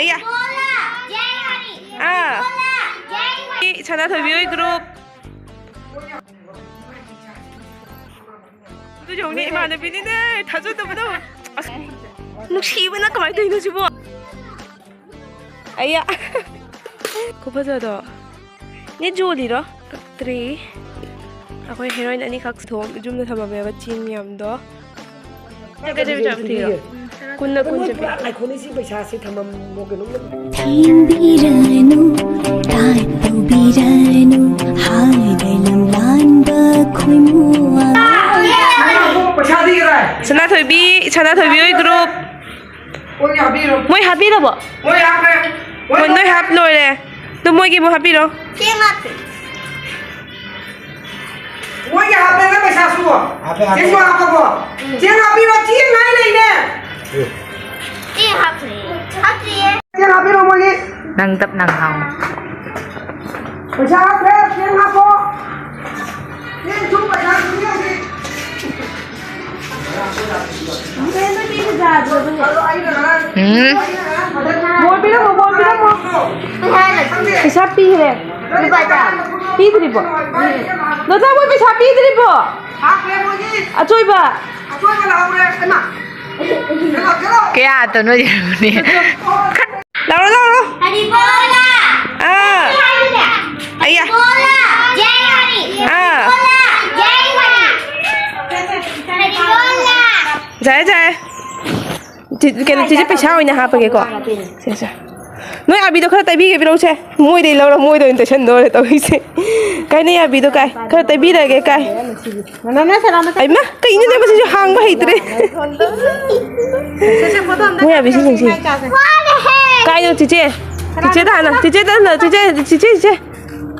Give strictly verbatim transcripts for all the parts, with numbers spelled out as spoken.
ꯑꯌꯥ꯫ ꯑꯥ꯫ ꯁꯅꯥꯊꯣꯏꯕꯤ ꯍꯣꯏ group꯫ ꯑꯗꯨ ꯌꯦꯡꯉꯨꯅꯦ, ꯏꯃꯥꯟꯅꯕꯤꯅꯤꯅꯦ, ꯊꯥꯖꯗꯕꯗꯣ꯫ ꯑꯁ, ꯅꯨꯡꯁꯤꯕꯅ ꯀꯃꯥꯏꯅ ꯇꯧꯔꯤꯅꯣ ꯁꯤꯕꯣ? ꯑꯌꯥ꯫ ꯈꯨꯐꯖꯗꯣ꯫ ꯅꯦ ꯖꯣꯂꯤꯔꯣ? ꯀꯛꯇ꯭ꯔꯤ꯫ ꯑꯩꯈꯣꯏ heroine ꯑꯅꯤꯈꯛ ꯊꯣꯡ ꯌꯨꯝꯗ ꯊꯝꯃꯝꯃꯦꯕ ꯆꯦꯡ ꯃꯌꯥꯝꯗꯣ꯫ ꯀꯩꯗꯧꯕ ꯆꯥꯕ ꯊꯤꯔꯣ? ꯀꯨꯟꯅ ꯀꯨꯟ ꯆꯠꯄꯤ꯫ ꯄꯨꯔꯥ ꯉꯥꯏꯈꯣꯅꯦ, ꯁꯤ ꯄꯩꯁꯥꯁꯤ ꯊꯝꯃꯝꯃꯣ ꯀꯩꯅꯣꯝ꯫ ꯊꯦꯝꯕꯤꯔꯅꯨ, ꯇꯥꯟ ꯇꯧꯕꯤꯔꯅꯨ, ꯍꯥꯏꯔꯅꯨ ꯂꯥꯟꯕ ꯈꯣꯏꯃꯨ ꯑꯃ꯫ ꯄꯩꯁꯥꯗꯤ ꯀꯗꯥꯏ? ꯁꯅꯥꯊꯣꯏꯕꯤ, ꯁꯅꯥꯊꯣꯏꯕꯤ ꯍꯣꯏ group꯫ ꯃꯣꯏ ꯍꯥꯞꯄꯤꯔꯣ꯫ ꯃꯣꯏ ꯍꯥꯞꯄꯤꯔꯕꯣ? ꯃꯣꯏ ꯍꯥꯞꯈ꯭ꯔꯦ꯫ ꯃꯣꯏ ꯃꯣꯏ ꯅꯣꯏ ꯍꯥꯞ ꯂꯣꯏꯔꯦ꯫ ꯑꯗꯨ ꯃꯣꯏꯒꯤ ꯑꯃꯨꯛ ꯍꯥꯞꯄꯤꯔꯣ꯫ ꯆꯦꯡ ꯍꯥꯞꯄꯤ꯫ ꯃꯣꯏꯒꯤ ꯍꯥꯞꯄꯦꯅ ꯄꯩꯁꯥꯁꯨ꯫ ꯍꯥꯞꯄꯦ, ꯍꯥꯞꯄꯦ꯫ ꯆꯦꯡꯁꯨ ꯍꯥꯞꯄꯕꯣ? ꯎꯝ꯫ ꯆꯦꯡ ꯍꯥꯞꯄꯤꯔꯣ, ꯆꯦꯡ ꯍꯥꯏ ꯂꯩꯅꯦ꯫ ꯆꯦꯡ ꯍꯥꯞꯈ꯭ꯔꯦ꯫ ꯍꯥꯞꯇ꯭ꯔꯤꯌꯦ꯫ ꯆꯦꯡ ꯍꯥꯞꯄꯤꯔꯣ ꯃꯣꯏꯒꯤ꯫ ꯅꯪ ꯇꯞ ꯅꯪ ꯍꯥꯡꯉꯨ꯫ ꯄꯩꯁꯥ ꯍꯥꯞꯈ꯭ꯔꯦ, ꯆꯦꯡ ꯍꯥꯞꯄꯣ꯫ ꯆꯦꯡ ꯁꯨ ꯄꯩꯁꯥ ꯁꯨ ꯌꯧꯗꯦ꯫ ꯎꯝ꯫ ꯕꯣꯜ ꯄꯤꯔꯝꯃꯣ, ꯕꯣꯜ ꯄꯤꯔꯝꯃꯣ꯫ ꯄꯩꯁꯥ ꯄꯤꯈ꯭ꯔꯦ꯫ ꯂꯨꯄꯥ ꯆꯥꯝꯃ꯫ ꯄꯤꯗ꯭ꯔꯤꯕꯣ? ꯂꯣꯇꯥ ꯃꯣꯏ ꯄꯩꯁꯥ ꯄꯤꯗ꯭ꯔꯤꯕꯣ? ꯑꯆꯣꯏꯕ꯫ ꯀꯌꯥꯇꯅꯣ ꯌꯦꯡꯉꯨꯅꯦ꯫ ꯂꯥꯎꯔꯣ, ꯂꯥꯎꯔꯣ꯫ ꯍꯔꯤꯕꯣꯂꯥ꯫ ꯑꯥ꯫ ꯍꯔꯤꯕꯣꯂꯥ꯫ ꯑꯌꯥ꯫ ꯍꯔꯤꯕꯣꯂꯥ꯫ ꯖꯩ ꯍꯔꯤ꯫ ꯑꯥ꯫ ꯍꯔꯤꯕꯣꯂꯥ꯫ ꯖꯩ ꯍꯔꯤ꯫ ꯍꯔꯤꯕꯣꯂꯥ꯫ ꯌꯥꯔꯦ, ꯌꯥꯔꯦ꯫ ꯆꯤ-, ꯀꯩꯅꯣ, ꯆꯤꯆꯦ, ꯄꯩꯁꯥ ꯑꯣꯏꯅ ꯍꯥꯞꯄꯒꯦꯀꯣ꯫ ꯁꯦ, ꯁꯦ꯫ ꯅꯣꯏ ꯑꯥꯕꯤꯗꯣ ꯈꯔ ꯇꯩꯕꯤꯒꯦ, ꯄꯤꯔꯛꯎꯁꯦ꯫ ꯃꯣꯏꯗꯩ ꯂꯧꯔ ꯃꯣꯏꯗ ꯑꯣꯏꯅ ꯇꯩꯁꯟꯗꯧꯔꯦ ꯇꯧꯔꯤꯁꯦ꯫ ꯀꯥꯏ ꯅꯣꯏ ꯑꯥꯕꯤꯗꯣ ꯀꯥꯏ? ꯈꯔ ꯇꯩꯕꯤꯔꯒꯦ ꯀꯥꯏ꯫ ꯃꯅꯥ ꯅꯣꯏ ꯁꯅꯥ ꯃꯆꯥ꯫ ꯑꯩꯃ, ꯀꯩꯅꯣꯅꯦ ꯃꯁꯤꯁꯨ ꯍꯥꯡꯕ ꯍꯩꯇ꯭ꯔꯦ꯫ ꯁꯦ, ꯁꯦ, ꯐꯣꯇꯣ ꯑꯝꯇ ꯃꯣꯏ ꯑꯥꯕꯤꯁꯤ ꯀꯥꯞꯄꯤꯔꯛꯑꯣ, ꯌꯦꯡꯁꯤ꯫ ꯏꯃꯥ ꯏꯆꯥꯁꯦ꯫ ꯀꯥꯏꯅꯣ ꯆꯤꯆꯦ? ꯆꯤꯆꯦꯗ ꯍꯥꯟꯅ, ꯆꯤꯆꯦꯗ ꯍꯥꯟꯅ, ꯆꯤꯆꯦ, ꯆꯤꯆꯦ, ꯆꯤꯆꯦ꯫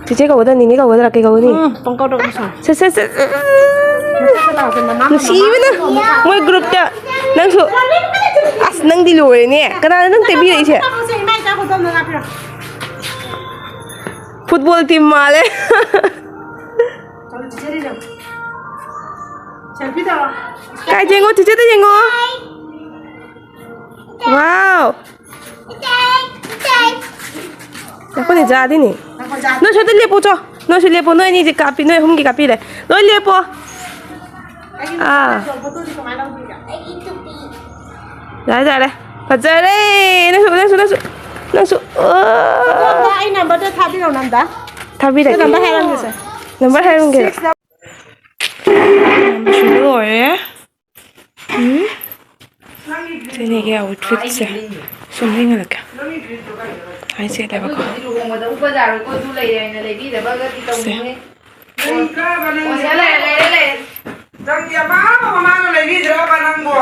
ꯆꯤꯆꯦ ꯀꯧꯒꯗ꯭ꯔꯥ, ꯅꯤꯅꯦ ꯀꯧꯒꯗ꯭ꯔꯥ, ꯀꯩ ꯀꯧꯒꯅꯤ? ꯎꯝ, ꯄꯪꯀꯧꯗ ꯀꯧꯁꯣ꯫ ꯁꯦ, ꯁꯦ, ꯁꯦ, ꯁꯦ꯫ ꯅꯨꯡꯁꯤꯕꯅ꯫ ꯃꯣꯏ groupꯇ ꯅꯪꯁꯨ꯫ ꯑꯁ, ꯅꯪꯗꯤ ꯂꯣꯏꯔꯦꯅꯦ꯫ ꯀꯅꯥꯅ ꯅꯪ ꯇꯩꯕꯤꯔꯛꯏꯁꯦ? ꯐꯨꯠꯕꯣꯜ team ꯃꯥꯜꯂꯦ꯫ ꯀꯥꯏ ꯌꯦꯡꯉꯣ, ꯆꯤꯆꯦꯗ ꯌꯦꯡꯉꯣ꯫ Wow꯫ ꯑꯩꯈꯣꯏꯅ ꯆꯥꯗꯣꯏꯅꯤ꯫ ꯅꯣꯏ ꯁ꯭ꯋꯥꯏꯗ ꯂꯦꯞꯄꯨ ꯆꯣ꯫ ꯅꯣꯏꯁꯨ ꯂꯦꯞꯄꯨ꯫ ꯅꯣꯏ ꯑꯅꯤꯁꯦ ꯀꯥꯞꯄꯤ꯫ ꯅꯣꯏ ꯑꯍꯨꯝꯒꯤ ꯀꯥꯞꯄꯤꯔꯦ꯫ ꯂꯣꯏ ꯂꯦꯞꯄꯣ꯫ ꯑꯥ꯫ ꯌꯥꯔꯦ, ꯌꯥꯔꯦ꯫ ꯐꯖꯔꯦ꯫ ꯅꯪꯁꯨ, ꯅꯪꯁꯨ, ꯅꯪꯁꯨ꯫ ꯅꯪꯁꯨ꯫ ꯑꯣ꯫ ꯑꯩ ꯅꯝꯕꯔꯗꯣ ꯊꯥꯕꯤꯔꯛꯑꯣ ꯅꯝꯗ꯫ ꯊꯥꯕꯤꯔꯛꯀꯦ꯫ ꯅꯝꯕꯔ ꯍꯥꯏꯔꯝꯒꯦꯁꯦ꯫ ꯅꯝꯕꯔ ꯍꯥꯏꯔꯝꯒꯦ꯫ ꯂꯣꯏꯔꯦ꯫ ꯎꯝ? ꯁꯤꯅꯤꯒꯤ ꯑꯥꯎꯠꯐꯤꯠꯁꯦ ꯁꯨꯝ ꯌꯦꯡꯍꯜꯂꯛꯀꯦ꯫ ꯍꯥꯏ ꯁꯦꯠꯂꯦꯕꯀꯣ꯫ ꯂꯨꯍꯣꯡꯕꯗꯕꯨ ꯕꯖꯥꯔ ꯀꯣꯏꯕꯨ ꯂꯩꯔꯦ ꯍꯥꯏꯅ ꯂꯩꯕꯤꯗꯕꯒꯗꯤ ꯁꯦ꯫ ꯇꯧꯅꯨꯍꯦ꯫ ꯑꯣ, ꯂꯩꯔꯦ, ꯂꯩꯔꯦ, ꯂꯩꯔꯦ꯫ ꯅꯪꯒꯤ ꯑꯃꯥꯡꯕ ꯃꯃꯥꯅ ꯂꯩꯕꯤꯗ꯭ꯔꯕ ꯅꯪꯕꯣ?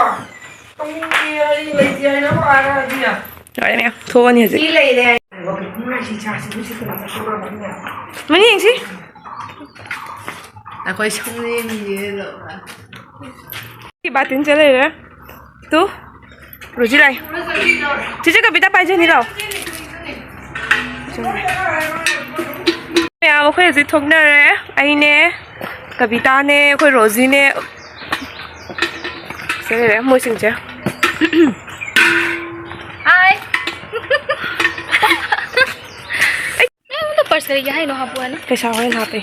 ꯇꯨꯡꯒꯤ ꯑꯩ ꯂꯩꯇꯦ ꯍꯥꯏꯅꯕ ꯑꯥꯔꯗꯤ꯫ ꯂꯣꯏꯔꯦ ꯃꯌꯥꯝ꯫ ꯊꯣꯛꯑꯅꯤ ꯍꯧꯖꯤꯛ꯫ ꯁꯤ ꯂꯩꯔꯦ꯫ ꯃꯅꯤ ꯌꯦꯡꯁꯤ꯫ ꯑꯩꯈꯣꯏ ꯁꯨꯝ ꯌꯦꯡꯉꯤꯁꯦ꯫ ꯁꯤ ꯕꯥꯇꯤꯟꯁꯦ ꯂꯩꯔꯦ꯫ ꯇꯨ꯫ ꯔꯣꯖꯤ ꯂꯥꯛꯑꯦ꯫ ꯆꯦꯆꯦ ꯀꯕꯤꯇꯥ ꯄꯥꯏꯖꯅꯤ ꯂꯥꯛꯑꯣ꯫ ꯃꯌꯥꯝ ꯑꯩꯈꯣꯏ ꯍꯧꯖꯤꯛ ꯊꯣꯛꯅꯔꯦ꯫ ꯑꯩꯅꯦ, ꯀꯕꯤꯇꯥꯅꯦ, ꯑꯩꯈꯣꯏ ꯔꯣꯖꯤꯅꯦ꯫ ꯁꯤ ꯂꯩꯔꯦ ꯃꯣꯏꯁꯤꯡꯁꯦ꯫ ꯍꯥꯏ꯫ ꯑꯩꯉꯣꯟꯗ ꯄꯔꯁ ꯀꯔꯤꯒꯤ ꯍꯥꯏꯅꯣ ꯍꯥꯞꯄꯣꯅ? ꯄꯩꯁꯥ ꯍꯣꯔꯦꯟ ꯍꯥꯞꯄꯦ꯫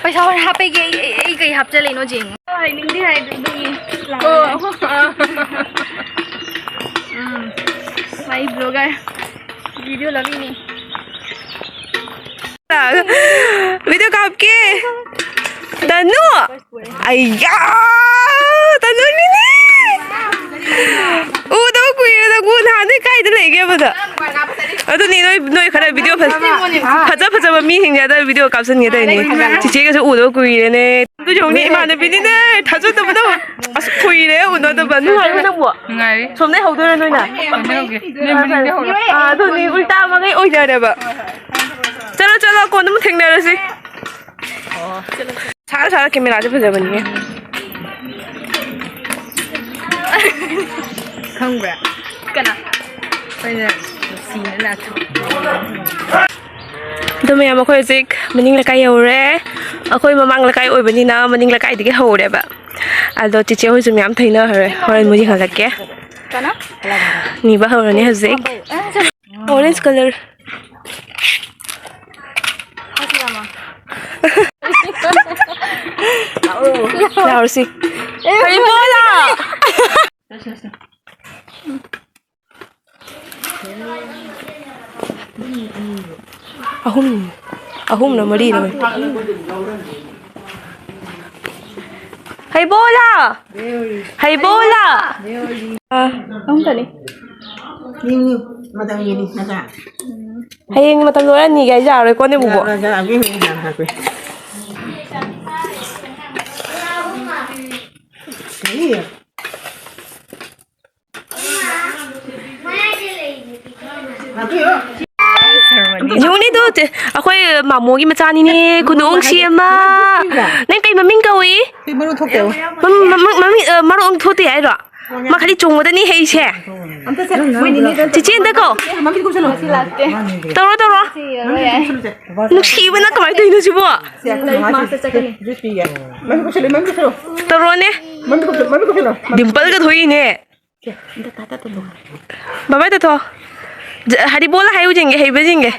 ꯄꯩꯁꯥ ꯍꯣꯔꯦꯟ ꯍꯥꯞꯄꯦꯒꯤ ꯑꯩ, ꯑꯩ, ꯑꯩ ꯀꯩ ꯍꯥꯞꯆꯜꯂꯤꯅꯣ ꯌꯦꯡꯉꯣ꯫ ꯍꯥꯏꯅꯤꯡꯗꯦ ꯍꯥꯏꯗꯨ ꯑꯗꯨꯒꯤ ꯂꯥꯛꯑꯣ꯫ ꯎꯝ꯫ ꯃꯥꯏ ꯕ꯭ꯂꯣꯒꯔ꯫ ꯚꯤꯗꯤꯑꯣ ꯂꯧꯔꯤꯅꯤ꯫ ꯚꯤꯗꯤꯑꯣ ꯀꯥꯞꯀꯦ꯫ ꯇꯅꯨ! ꯑꯩꯌꯥ! ꯇꯅꯨ ꯅꯤꯅꯦ! ꯎꯗꯕ ꯀꯨꯏꯔꯦ ꯅꯪꯕꯨ꯫ ꯅꯍꯥꯟꯗꯩ ꯀꯥꯏꯗ ꯂꯩꯒꯦꯕꯗ? ꯑꯗꯨꯅꯤ ꯅꯣꯏ, ꯅꯣꯏ ꯈꯔ ꯚꯤꯗꯤꯑꯣ ꯐꯖ, ꯐꯖ ꯐꯖꯕ ꯃꯤꯁꯤꯡꯁꯦ ꯑꯗ ꯚꯤꯗꯤꯑꯣ ꯀꯥꯞꯁꯟꯒꯦ ꯇꯧꯔꯤꯅꯦ꯫ ꯆꯤꯆꯦꯒꯁꯨ ꯎꯗꯕ ꯀꯨꯏꯔꯦꯅꯦ꯫ ꯑꯗꯨ ꯌꯦꯡꯉꯨꯅꯦ, ꯏꯃꯥꯟꯅꯕꯤꯅꯤꯅꯦ꯫ ꯊꯥꯖꯗꯕꯗꯣ꯫ ꯑꯁ, ꯀꯨꯏꯔꯦ ꯎꯅꯗꯕ꯫ ꯅꯨꯡꯉꯥꯏꯔꯤꯕꯣ ꯅꯪꯕꯨ? ꯅꯨꯡꯉꯥꯏꯔꯤ꯫ ꯁꯣꯝꯗꯩ ꯍꯧꯗꯣꯏꯔꯣ ꯅꯣꯏꯅ? ꯁꯣꯝꯗꯩ ꯍꯧꯒꯦ꯫ ꯅꯣꯏ ꯃꯅꯤꯡꯗꯩ ꯍꯧꯔꯣ꯫ ꯑꯥ, ꯑꯗꯨꯅꯤ ꯎꯜꯇꯥ ꯃꯈꯩ ꯑꯣꯏꯅꯔꯦꯕ꯫ ꯆꯠꯂꯣ, ꯆꯠꯂꯣ, ꯀꯣꯟꯅ ꯑꯃꯨꯛ ꯊꯦꯡꯅꯔꯁꯤ꯫ ꯁꯥꯔ ꯁꯥꯔ ꯀꯦꯃꯦꯔꯥꯁꯦ ꯐꯖꯕꯅꯤꯅꯦ꯫ ꯈꯪꯕ꯭ꯔꯥ? ꯀꯅꯥ? ꯑꯩꯈꯣꯏꯅ ꯅꯨꯡꯁꯤꯅ ꯂꯥꯛꯈꯤ꯫ ꯑꯗꯣ ꯃꯌꯥꯝ, ꯑꯩꯈꯣꯏ ꯍꯧꯖꯤꯛ ꯃꯅꯤꯡ ꯂꯩꯀꯥꯏ ꯌꯧꯔꯦ꯫ ꯑꯩꯈꯣꯏ ꯃꯃꯥꯡ ꯂꯩꯀꯥꯏ ꯑꯣꯏꯕꯅꯤꯅ ꯃꯅꯤꯡ ꯂꯩꯀꯥꯏꯗꯒꯤ ꯍꯧꯔꯦꯕ꯫ ꯑꯗꯣ ꯆꯤꯆꯦ ꯍꯣꯏꯁꯨ ꯃꯌꯥꯝ ꯊꯩꯅꯈ꯭ꯔꯦ꯫ ꯍꯣꯔꯦꯟ ꯃꯣꯏ ꯌꯦꯡꯍꯜꯂꯛꯀꯦ꯫ ꯀꯅꯥ? ꯅꯤꯕ ꯍꯧꯔꯅꯤ ꯍꯧꯖꯤꯛ꯫ Orange colour. ꯌꯥꯎꯔꯁꯤ꯫ ꯍꯩꯕꯣꯂꯥ! ꯑꯍꯨꯝ, ꯑꯍꯨꯝꯅ ꯃꯔꯤꯅ ꯍꯩꯕꯣꯂꯥ! ꯍꯩꯕꯣꯂꯥ! ꯑꯥ꯫ ꯑꯍꯨꯝ ꯈꯛꯅꯤ꯫ ꯅꯤꯡ, ꯅꯤꯡ, ꯃꯇꯝꯒꯤꯅꯤ, ꯅꯠꯇ꯭ꯔꯥ? ꯍꯌꯦꯡ ꯃꯇꯝ ꯂꯣꯏꯔꯅꯤꯒ ꯑꯩ ꯌꯥꯔꯣꯏꯀꯣ, ꯅꯦꯕꯨꯕꯣ? ꯌꯥꯔꯣꯏ, ꯌꯥꯔꯣꯏ, ꯑꯕꯦꯝꯃ ꯌꯥꯔꯣꯏ꯫ ꯀꯔꯤ? ꯌꯦꯡꯉꯨꯅꯦ ꯑꯗꯨ, ꯆꯦ, ꯑꯩꯈꯣꯏ ꯃꯥꯃꯣꯒꯤ ꯃꯆꯥꯅꯤꯅꯦ, ꯈꯨꯅꯨꯡꯁꯤ ꯑꯃ꯫ ꯅꯪ ꯀꯩ ꯃꯃꯤꯡ ꯀꯧꯏ? ꯁꯤ ꯃꯔꯨ ꯊꯣꯛꯇꯦ꯫ ꯃꯝ-, ꯃꯝ-, ꯃꯝ-, ꯃꯃꯤꯡ, ꯑ, ꯃꯔꯨ ꯑꯃ ꯊꯣꯛꯇꯦ ꯍꯥꯏꯔꯣ? ꯃꯥ ꯈꯗꯤ ꯆꯣꯡꯕꯗꯅꯤ ꯍꯩꯁꯦ꯫ ꯑꯝꯇ ꯁꯦ, ꯃꯣꯏ ꯅꯤꯅꯦꯗ ꯆꯤꯆꯦ ꯑꯝꯇ ꯀꯧ꯫ ꯃꯃꯤꯠ ꯀꯨꯞꯁꯜꯂꯣ꯫ ꯇꯧꯔꯣ, ꯇꯧꯔꯣ꯫ ꯁꯤ ꯌꯥꯔꯣꯏ ꯌꯥꯏ꯫ ꯅꯨꯡꯁꯤꯕꯅ ꯀꯃꯥꯏꯅ ꯇꯧꯔꯤꯅꯣ ꯁꯤꯕꯣ? ꯁꯦ, ꯑꯩꯈꯣꯏ ꯂꯥꯏꯔꯤꯛ ꯃꯃꯥꯁꯦ ꯃꯥꯁꯇꯔ ꯆꯠꯀꯅꯤ꯫ ꯖꯨꯁ ꯄꯤꯒꯦ꯫ ꯃꯃꯤꯠ ꯀꯨꯞꯁꯜꯂꯣ, ꯃꯃꯤꯠ ꯀꯨꯞꯁꯜꯂꯣ꯫ ꯇꯧꯔꯣꯅꯦ꯫ ꯃꯃꯤꯠ ꯀꯨꯞꯁꯜꯂꯣ, ꯃꯃꯤꯠ ꯀꯨꯞꯁꯜꯂꯣ꯫ ꯗꯤꯝꯄꯜꯒ ꯊꯣꯛꯏꯅꯦ꯫ ꯁꯦ, ꯑꯝꯇ ꯇꯥ, ꯇꯥ, ꯇꯥ, ꯇꯥ꯫ ꯕꯕꯥ ꯇꯥꯊꯣ꯫ ꯖ-, ꯍꯔꯤꯕꯣꯜ ꯍꯥꯏꯌꯨ ꯌꯦꯡꯒꯦ, ꯍꯩꯕ ꯌꯦꯡꯒꯦ꯫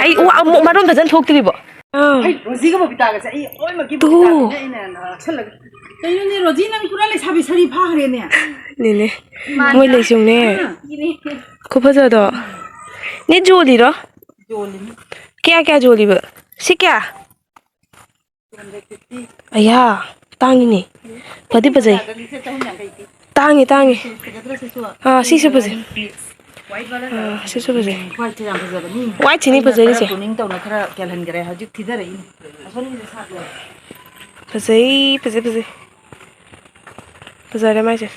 ꯍꯩ, ꯋꯥ, ꯑꯃꯨꯛ ꯃꯔꯣꯟ ꯐꯖꯅ ꯊꯣꯛꯇ꯭ꯔꯤꯕꯣ? ꯑꯥ꯫ ꯍꯩ, ꯔꯣꯖꯤꯒ ꯕꯕꯤꯇꯥꯒꯁꯦ ꯑꯩ ꯂꯣꯏꯅꯃꯛꯀꯤ ꯇꯨ꯫ ꯕꯕꯤꯇꯥꯗꯅꯦ ꯑꯩꯅ ꯂꯥꯛꯁꯜꯂꯒ꯫ ꯀꯩꯅꯣꯅꯦ, ꯔꯣꯖꯤ, ꯅꯪ ꯄꯨꯔꯥ ꯂꯩꯁꯥꯕꯤ ꯁꯥꯔꯤ ꯐꯥꯈ꯭ꯔꯦꯅꯦ꯫ ꯅꯦꯅꯦ, ꯃꯥꯅ꯫ ꯃꯣꯏ ꯂꯩꯁꯨꯡꯅꯦ꯫ ꯑꯥ꯫ ꯈꯨꯐꯖꯗꯣ꯫ ꯅꯦ, ꯖꯣꯜꯂꯤꯔꯣ? ꯖꯣꯜꯂꯤꯅꯤ꯫ ꯀꯌꯥ, ꯀꯌꯥ ꯖꯣꯜꯂꯤꯕ? ꯁꯤ ꯀꯌꯥ? ꯑꯌꯥ, ꯇꯥꯡꯉꯤꯅꯦ꯫ ꯐꯗꯤ ꯐꯖꯩ꯫ ꯇꯥꯡꯉꯤ, ꯇꯥꯡꯉꯤ꯫ ꯑꯥ, ꯁꯤꯁꯨ ꯐꯖꯩ꯫ ꯑꯥ, ꯁꯤꯁꯨ ꯐꯖꯩ꯫ ꯋꯥꯏꯠꯁꯤꯅꯤ ꯐꯖꯔꯤꯁꯦ꯫ ꯐꯖꯩ, ꯐꯖꯩ, ꯐꯖꯩ꯫ ꯐꯖꯔꯦ ꯃꯥꯏꯁꯦ꯫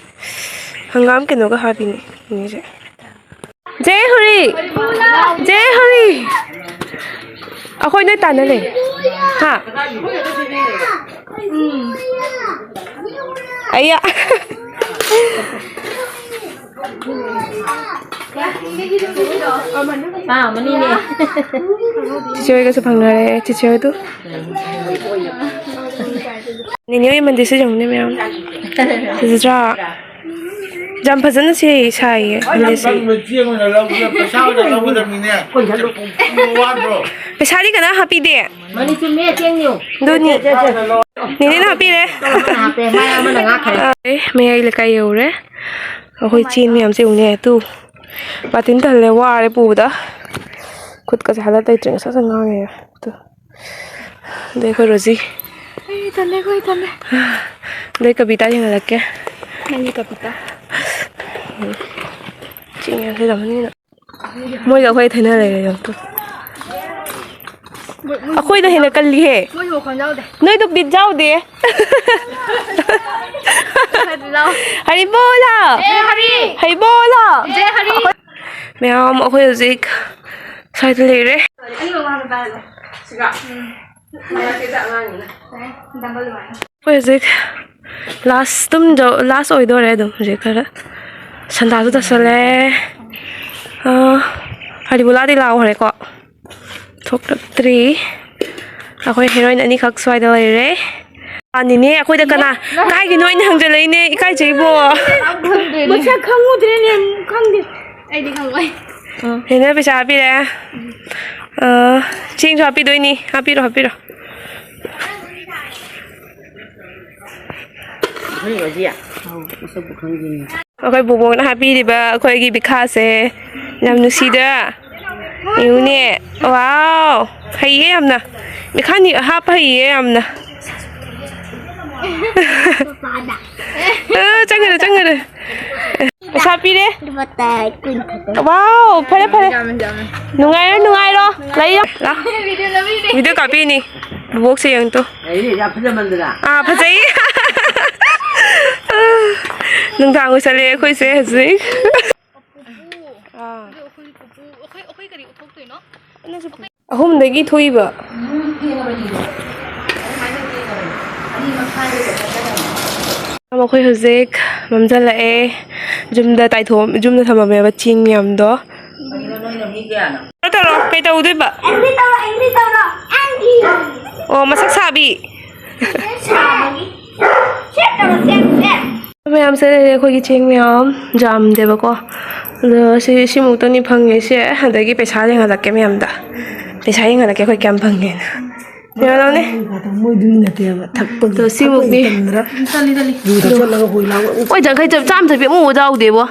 ꯍꯪꯒꯥꯝ ꯀꯩꯅꯣꯒ ꯍꯥꯞꯄꯤꯅꯦ ꯏꯅꯦꯁꯦ꯫ ꯖꯦ ꯍꯨꯔꯤ! ꯖꯦ ꯍꯨꯔꯤ! ꯑꯩꯈꯣꯏ ꯅꯣꯏ ꯇꯥꯟꯅ ꯂꯩ꯫ ꯍꯥ? ꯑꯌꯥ! ꯑꯥ, ꯃꯅꯤꯡꯅꯦ꯫ ꯆꯤꯆꯦ ꯍꯣꯏꯒꯁꯨ ꯐꯪꯅꯔꯦ, ꯆꯤꯆꯦ ꯍꯣꯏꯗꯨ꯫ ꯅꯦꯅꯦ ꯍꯣꯏ ꯃꯟꯗꯤꯔꯁꯦ ꯌꯦꯡꯉꯨꯅꯦ ꯃꯌꯥꯝ꯫ ꯐꯖꯗ꯭ꯔꯥ? ꯌꯥꯝ ꯐꯖꯅ ꯁꯦ ꯁꯥꯏꯌꯦ꯫ ꯆꯦꯡ ꯑꯣꯏꯅ ꯂꯧꯕꯗ ꯄꯩꯁꯥ ꯑꯣꯏꯅ ꯂꯧꯒꯗꯕꯅꯤꯅꯦ꯫ ꯄꯩꯁꯥꯗꯤ ꯀꯅꯥ ꯍꯥꯞꯄꯤꯗꯦ? ꯃꯅꯤ ꯆꯨꯝꯃꯦ, ꯆꯦꯡ ꯅꯤꯌꯨ꯫ ꯑꯗꯨꯅꯤ꯫ ꯅꯦꯅꯦꯅ ꯍꯥꯞꯄꯤꯔꯦ꯫ ꯑꯃꯅ ꯍꯥꯞꯄꯦ, ꯃꯥꯏ ꯑꯃꯅ ꯉꯥꯛꯈ꯭ꯔꯦ꯫ ꯑꯦ, ꯃꯌꯥꯏ ꯂꯩꯀꯥꯏ ꯌꯧꯔꯦ꯫ ꯑꯩꯈꯣꯏ ꯆꯦꯟ ꯃꯌꯥꯝꯁꯦ ꯌꯦꯡꯉꯨꯅꯦ, ꯇꯨ꯫ ꯕꯥꯇꯤꯟ ꯊꯜꯂꯦ, ꯋꯥꯔꯦ ꯄꯨꯕꯗ꯫ ꯈꯨꯠꯀꯁꯦ ꯍꯥꯜꯂꯠ ꯂꯩꯇ꯭ꯔꯦ, ꯉꯁꯪ ꯉꯁꯪ ꯉꯥꯡꯉꯦ꯫ ꯇꯨ꯫ ꯑꯗꯩ ꯑꯩꯈꯣꯏ ꯔꯣꯖꯤ꯫ ꯑꯩ ꯇꯜꯂꯦ, ꯑꯩꯈꯣꯏ ꯇꯜꯂꯦ꯫ ꯑꯗꯩ ꯀꯕꯤꯇꯥ ꯌꯦꯡꯍꯜꯂꯛꯀꯦ꯫ ꯅꯪꯒꯤ ꯀꯕꯤꯇꯥ꯫ ꯆꯤꯡ ꯌꯥꯝ ꯂꯩꯔꯝꯃꯅꯤꯅ꯫ ꯃꯣꯏꯒ ꯑꯩꯈꯣꯏ ꯊꯩꯅ ꯂꯩꯔꯦ, ꯌꯦꯡꯉꯨ ꯇꯨ꯫ ꯑꯩꯈꯣꯏꯗ ꯍꯦꯟꯅ ꯀꯜꯂꯤꯍꯦ꯫ ꯃꯣꯏꯁꯨ ꯋꯥꯈꯜ ꯌꯥꯎꯗꯦ꯫ ꯅꯣꯏꯗꯣ ꯕꯤꯠ ꯌꯥꯎꯗꯦ꯫ ꯍꯔꯤꯕꯣꯂꯥ! ꯖꯦ ꯍꯔꯤ! ꯍꯔꯤꯕꯣꯂꯥ! ꯖꯦ ꯍꯔꯤ! ꯃꯌꯥꯝ ꯑꯩꯈꯣꯏ ꯍꯧꯖꯤꯛ ꯁ꯭ꯋꯥꯏꯗ ꯂꯩꯔꯦ꯫ ꯑꯩꯈꯣꯏ ꯍꯧꯖꯤꯛ ꯂꯥꯁ ꯑꯗꯨꯝ ꯖꯧ-, ꯂꯥꯁ ꯑꯣꯏꯗꯣꯔꯦ ꯑꯗꯨꯝ ꯍꯧꯖꯤꯛ ꯈꯔ꯫ ꯁꯟꯗꯥꯁꯨ ꯇꯥꯁꯜꯂꯦ꯫ ꯑꯥ, ꯍꯔꯤꯕꯣꯂꯥꯗꯤ ꯂꯥꯎꯈ꯭ꯔꯦꯀꯣ꯫ ꯊꯣꯛꯂꯛꯇ꯭ꯔꯤ꯫ ꯑꯩꯈꯣꯏ ꯍꯦꯔꯣꯏꯟ ꯑꯅꯤꯈꯛ ꯁ꯭ꯋꯥꯏꯗ ꯂꯩꯔꯦ꯫ ꯑꯥ, ꯅꯦꯅꯦ, ꯑꯩꯈꯣꯏꯗ ꯀꯅꯥ ꯀꯥꯏꯒꯤꯅꯣ ꯑꯩꯅ ꯍꯪꯖꯜꯂꯛꯏꯅꯦ, ꯏꯀꯥꯏꯖꯩꯕꯣ꯫ ꯃꯁꯛ ꯈꯪꯉꯨꯗ꯭ꯔꯦꯅꯦ, ꯈꯪꯗꯦ꯫ ꯑꯩꯗꯤ ꯈꯪꯉꯣꯏ꯫ ꯅꯦꯅꯦ ꯄꯩꯁꯥ ꯍꯥꯞꯄꯤꯔꯦ꯫ ꯑꯥ, ꯆꯦꯡꯁꯨ ꯍꯥꯞꯄꯤꯗꯣꯏꯅꯤ꯫ ꯍꯥꯞꯄꯤꯔꯣ, ꯍꯥꯞꯄꯤꯔꯣ꯫ ꯑꯩꯈꯣꯏ ꯕꯣꯕꯣꯛꯅ ꯍꯥꯞꯄꯤꯔꯤꯕ ꯑꯩꯈꯣꯏꯒꯤ ꯕꯤꯈꯥꯁꯦ ꯌꯥꯝ ꯅꯨꯡꯁꯤꯗ꯭ꯔꯥ? ꯌꯦꯡꯉꯨꯅꯦ꯫ ꯋꯥꯎ! ꯍꯩꯌꯦ ꯌꯥꯝꯅ꯫ ꯕꯤꯈꯥꯅꯤ ꯍꯥꯞꯄ ꯍꯩꯌꯦ ꯌꯥꯝꯅ꯫ ꯑ, ꯆꯪꯒꯅꯨ, ꯆꯪꯒꯅꯨ꯫ ꯄꯩꯁꯥ ꯄꯤꯔꯦ꯫ ꯂꯨꯄꯥ ꯇꯔꯥ, ꯀꯨꯟ ꯈꯛꯇ꯫ ꯋꯥꯎ! ꯐꯔꯦ, ꯐꯔꯦ꯫ ꯌꯥꯝꯃꯦ, ꯌꯥꯝꯃꯦ꯫ ꯅꯨꯡꯉꯥꯏꯔꯣ, ꯅꯨꯡꯉꯥꯏꯔꯣ꯫ ꯂꯩꯌꯣ꯫ ꯂꯥꯎ꯫ ꯚꯤꯗꯤꯑꯣ ꯅꯝꯃꯤꯅꯦ꯫ ꯚꯤꯗꯤꯑꯣ ꯀꯥꯞꯄꯤꯅꯤ꯫ ꯕꯣꯕꯣꯛꯁꯦ ꯌꯦꯡꯉꯨ ꯇꯨ꯫ ꯑꯩ ꯌꯥꯝ ꯐꯖꯃꯟꯗꯅ꯫ ꯑꯥ, ꯐꯖꯩ꯫ ꯅꯨꯡꯗꯥꯡ ꯑꯣꯏꯁꯜꯂꯛꯑꯦ ꯑꯩꯈꯣꯏꯁꯦ ꯍꯧꯖꯤꯛ꯫ ꯑꯥ꯫ ꯑꯗꯣ ꯑꯩꯈꯣꯏ ꯄꯨꯄꯨ, ꯑꯩꯈꯣꯏ, ꯑꯩꯈꯣꯏ ꯀꯔꯤ ꯎꯠꯊꯣꯛꯇꯣꯏꯅꯣ? ꯑꯍꯨꯝꯗꯒꯤ ꯊꯣꯛꯏꯕ꯫ ꯃꯈꯣꯏ ꯍꯧꯖꯤꯛ ꯃꯝꯁꯤꯜꯂꯛꯑꯦ꯫ ꯌꯨꯝꯗ ꯇꯥꯏꯊꯣꯛ-, ꯌꯨꯝꯗ ꯊꯝꯃꯝꯃꯦꯕ ꯆꯦꯡ ꯃꯌꯥꯝꯗꯣ꯫ ꯀꯩꯅꯣ ꯇꯧꯔꯣ, ꯀꯩ ꯇꯧꯗꯣꯏꯕ? ꯑꯦꯡꯒ꯭ꯔꯤ ꯇꯧꯔꯣ, ꯑꯦꯡꯒ꯭ꯔꯤ ꯇꯧꯔꯣ, ꯑꯦꯡꯒ꯭ꯔꯤ꯫ ꯑꯣ, ꯃꯁꯛ ꯁꯥꯕꯤ꯫ ꯁꯥꯕꯒꯤ꯫ ꯁꯦꯠ ꯇꯧꯔꯣ, ꯁꯦꯠ, ꯁꯦꯠ꯫ ꯃꯌꯥꯝꯁꯦ ꯂꯩꯔꯦ ꯑꯩꯈꯣꯏꯒꯤ ꯆꯦꯡ ꯃꯌꯥꯝ ꯌꯥꯝꯗꯦꯕꯀꯣ꯫ ꯑꯗꯣ ꯁꯤ ꯁꯤꯃꯨꯛꯇꯅꯤ ꯐꯪꯉꯤꯁꯦ꯫ ꯑꯗꯒꯤ ꯄꯩꯁꯥ ꯌꯦꯡꯍꯜꯂꯛꯀꯦ ꯃꯌꯥꯝꯗ꯫ ꯄꯩꯁꯥ ꯌꯦꯡꯍꯜꯂꯛꯀꯦ ꯑꯩꯈꯣꯏ ꯀꯌꯥꯝ ꯐꯪꯉꯦꯅ꯫ ꯌꯦꯡꯍꯜꯂꯛꯑꯣꯅꯦ꯫ ꯃꯣꯏꯗꯨꯒꯤ ꯅꯠꯇꯦꯕ ꯊꯛꯄꯒꯤ꯫ ꯑꯗꯣ ꯁꯤꯃꯨꯛꯇꯤ꯫ ꯊꯛꯄꯒꯤ ꯇꯟꯗ꯭ꯔꯥ? ꯌꯨ ꯊꯛꯆꯜꯂꯒ ꯍꯣꯏ ꯂꯥꯎ꯫ ꯍꯣꯏ ꯌꯥꯡꯈꯩ ꯆꯞ-, ꯆꯥꯝꯃ ꯆꯞꯄꯤ ꯑꯃꯨꯛ ꯌꯥꯎꯗꯦꯕꯣ꯫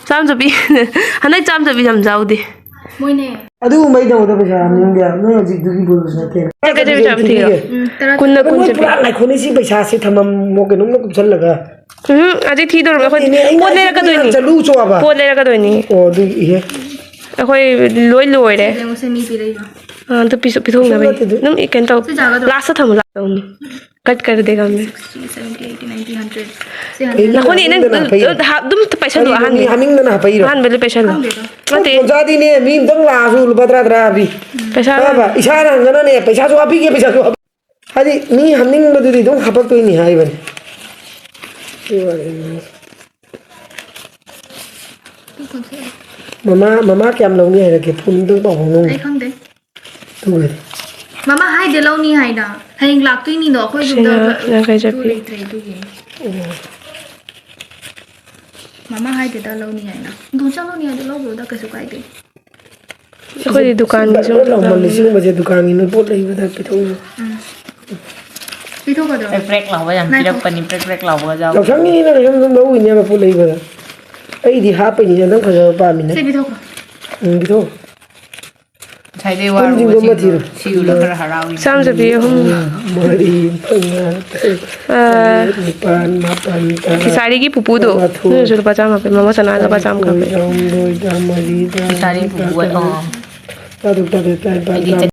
ꯆꯥꯝꯃ ꯆꯞꯄꯤ꯫ ꯍꯟꯗꯛ ꯆꯥꯝꯃ ꯆꯞꯄꯤ ꯌꯥꯝ ꯌꯥꯎꯗꯦ꯫ ꯃꯣꯏꯅꯦ꯫ ꯑꯗꯨꯒꯨꯝꯕꯩꯗꯃꯛꯇ ꯄꯩꯁꯥ ꯍꯥꯞꯅꯤꯡꯗꯦ ꯍꯥꯏꯕ꯫ ꯅꯣꯏ ꯍꯧꯖꯤꯛꯇꯨꯒꯤ ꯕꯣꯜꯁꯨ ꯅꯠꯇꯦ꯫ ꯀꯩ ꯀꯩ ꯆꯥꯝꯃ ꯆꯥꯝꯃ ꯊꯤꯔꯣ? ꯊꯤꯕꯤꯒꯦ꯫ ꯎꯝ, ꯇꯔꯥ ꯀꯨꯟꯅ ꯅꯣꯏ ꯀꯨꯟ ꯆꯠꯄꯤ꯫ ꯄꯨꯔꯥ ꯉꯥꯏꯈꯣꯅꯦ, ꯁꯤ ꯄꯩꯁꯥꯁꯦ ꯊꯝꯃꯝꯃꯣ ꯀꯩꯅꯣꯝꯗ ꯀꯨꯞꯁꯜꯂꯒ꯫ ꯎꯝ, ꯑꯗꯩ ꯊꯤꯗꯧꯔꯕ ꯑꯩꯈꯣꯏ ꯅꯠꯇꯦꯅꯦ, ꯑꯩꯅ ꯄꯣꯠ ꯍꯥꯏꯁꯦ ꯂꯩꯔꯛꯀꯗꯣꯏꯅꯤ꯫ ꯅꯣꯏ ꯆꯠꯂꯨ ꯆꯣꯕ꯫ ꯄꯣꯠ ꯂꯩꯔꯛꯀꯗꯣꯏꯅꯤ꯫ ꯑꯣ, ꯑꯗꯨ ꯏꯍꯦ꯫ ꯑꯩꯈꯣꯏ ꯂꯣꯏ ꯂꯣꯏꯔꯦ꯫ ꯁꯤꯁꯦ ꯃꯤ ꯄꯤꯔꯛꯏꯕ꯫ ꯑꯥ, ꯑꯗꯨ ꯄꯤꯁꯨ-, ꯄꯤꯊꯣꯛꯅꯕꯩꯅꯤ꯫ ꯅꯠꯇꯦ, ꯑꯗꯨ ꯑꯗꯨꯝ ꯏ-, ꯀꯩꯅꯣ ꯇꯧ꯫ ꯁꯤ ꯆꯥꯒꯗ꯭ꯔꯣ? ꯂꯥꯁꯇ ꯊꯝꯃꯨ, ꯂꯥꯁꯇ ꯊꯝꯃꯨ꯫ ꯀꯠ ꯀꯔ ꯗꯦꯒꯥ ꯃꯤ꯫ Sixty, seventy, eighty, ninety, hundred. ꯁꯤ ꯀꯩꯅꯣ ꯍꯟꯗ꯭ꯔꯦꯠ꯫ ꯅꯈꯣꯏꯅꯤ ꯅꯪ ꯍꯥꯞꯅꯤꯡꯗꯅ ꯍꯥꯞꯄꯛꯏꯔꯣ? ꯑꯗꯨꯝ ꯄꯩꯁꯜꯂꯣ ꯀꯔꯤꯅꯣ ꯃꯤ ꯑꯍꯥꯟꯕ꯫ ꯍꯥꯞꯅꯤꯡꯗꯅ ꯍꯥꯞꯄꯛꯏꯔꯣ? ꯑꯍꯥꯟꯕ ꯂꯣꯏ ꯄꯩꯁꯜꯂꯣ꯫ ꯈꯪꯗꯦꯗ꯫ ꯅꯠꯇꯦ꯫ ꯇꯣꯟꯆꯥꯗꯤꯅꯦ, ꯃꯤ ꯑꯝꯇꯪ ꯂꯥꯛꯑꯁꯨ ꯂꯨꯄꯥ ꯇꯔꯥ ꯇꯔꯥ ꯍꯥꯞꯄꯤ꯫ ꯄꯩꯁꯥ ꯐꯕ, ꯏꯁꯥꯅ ꯍꯪꯒꯅꯅꯦ, ꯄꯩꯁꯥꯁꯨ ꯍꯥꯞꯄꯤꯒꯦ, ꯄꯩꯁꯥꯁꯨ ꯍꯥꯞꯄꯤ-, ꯍꯥꯏꯗꯤ ꯃꯤ ꯍꯥꯞꯅꯤꯡꯕꯗꯨꯗꯤ ꯑꯗꯨꯝ ꯍꯥꯞꯄꯛꯇꯣꯏꯅꯤ ꯍꯥꯏꯕꯅꯤ꯫ ꯃꯃꯥ, ꯃꯃꯥ ꯀꯌꯥꯝ ꯂꯧꯅꯤ ꯍꯥꯏꯔꯛꯀꯦ? ꯐꯣꯟ ꯑꯝꯇꯪ ꯄꯥꯎ ꯐꯥꯎꯅꯧ꯫ ꯑꯩ ꯈꯪꯗꯦ꯫ ꯑꯗꯨꯒꯗꯤ꯫ ꯃꯃꯥ ꯍꯥꯏꯗꯦ ꯂꯧꯅꯤ ꯍꯥꯏꯅ꯫ ꯍꯌꯦꯡ ꯂꯥꯛꯇꯣꯏꯅꯤꯗꯣ ꯑꯩꯈꯣꯏ ꯁꯤꯅ ꯌꯨꯝꯗ ꯌꯥꯡꯈꯩ ꯆꯠꯄꯤ꯫ ꯂꯩꯇ꯭ꯔꯦ ꯑꯗꯨꯒꯤ꯫ ꯑꯣ꯫ ꯃꯃꯥ ꯍꯥꯏꯗꯦꯗ ꯂꯧꯅꯤ ꯍꯥꯏꯅ꯫ ꯗꯣꯟꯆꯥ ꯂꯧꯅꯤ ꯍꯥꯏꯗꯤ ꯂꯧꯔꯣꯗ ꯀꯩꯁꯨ ꯀꯥꯏꯗꯦ꯫ ꯑꯩꯈꯣꯏꯗꯤ ꯗꯨꯀꯥꯟꯒꯤꯁꯨ ꯕꯔ ꯕꯔ ꯂꯥꯎꯃꯜꯂꯤ ꯁꯤꯒꯨꯝꯕꯁꯦ ꯗꯨꯀꯥꯟꯒꯤ ꯅꯣꯏ ꯄꯣꯠ ꯂꯩꯕꯗ ꯄꯤꯊꯣꯛꯎ꯫ ꯎꯝ꯫ ꯄꯤꯊꯣꯛꯀꯗ꯭ꯔꯣ? ꯄ꯭ꯔꯦꯛ ꯄ꯭ꯔꯦꯛ ꯂꯥꯎꯕ ꯌꯥꯝ ꯉꯥꯏꯈꯣ꯫ ꯄꯤꯔꯛꯄꯅꯤ, ꯄ꯭ꯔꯦꯛ ꯄ꯭ꯔꯦꯛ ꯂꯥꯎꯕꯒ ꯌꯥꯎꯕꯅꯤ꯫ ꯌꯥꯎꯁꯪꯒꯤꯅꯤꯅ ꯀꯩꯁꯨꯝ ꯑꯗꯨꯝ ꯂꯧꯕꯤꯅꯦꯕ ꯄꯣꯠ ꯂꯩꯕꯗ꯫ ꯑꯩꯗꯤ ꯍꯥꯞꯄꯩꯅꯤꯅ ꯅꯪ ꯐꯖꯕ ꯄꯥꯝꯃꯤꯅ꯫ ꯁꯤ ꯄꯤꯊꯣꯛꯈ꯭ꯔꯣ꯫ ꯎꯝ, ꯄꯤꯊꯣꯛ꯫ ꯉꯁꯥꯏꯗꯩ ꯋꯥꯔꯨꯕ ꯄꯨꯟꯁꯤꯡꯗꯣ ꯑꯃ ꯁꯤꯗꯣ ꯊꯤꯔꯣ꯫ ꯁꯤꯎꯔ ꯈꯔ ꯍꯔꯥꯎꯏꯅꯦ꯫ ꯆꯥꯝ ꯆꯠꯄꯤ ꯑꯍꯨꯝ꯫ ꯃꯔꯤ, ꯃꯉꯥ, ꯇꯔꯨꯛ, ꯑꯥ, ꯇꯔꯦꯠ, ꯅꯤꯄꯥꯟ, ꯃꯥꯄꯟ, ꯇꯔꯥ, ꯐꯤꯁꯥꯔꯤꯒꯤ ꯄꯨꯄꯨꯗꯣ, ꯇꯔꯥꯃꯥꯊꯣꯏ, ꯑꯗꯨꯅꯁꯨ ꯂꯨꯄꯥ ꯆꯥꯝꯃ ꯍꯥꯞꯄꯦ, ꯃꯃꯥ ꯁꯅꯥ ꯂꯨꯄꯥ ꯆꯥꯝꯃ ꯇꯔꯥꯅꯤꯊꯣꯏ, ꯀꯥꯞꯄꯦ꯫ ꯇꯔꯥꯍꯨꯝꯗꯣꯏ, ꯇꯔꯥꯃꯔꯤꯗ, ꯐꯤꯁꯥꯔꯤ ꯄꯨꯄꯨ ꯍꯣꯏ, ꯇꯔꯥꯇꯔꯦꯠ, ꯑꯣ꯫ ꯇꯔꯥꯇꯔꯨꯛ, ꯇꯔꯥꯇꯔꯦꯠ, ꯇꯔꯥꯅꯤꯄꯥꯟ, ꯑꯩꯗꯤ ꯇꯔꯥꯃꯥꯄꯟ,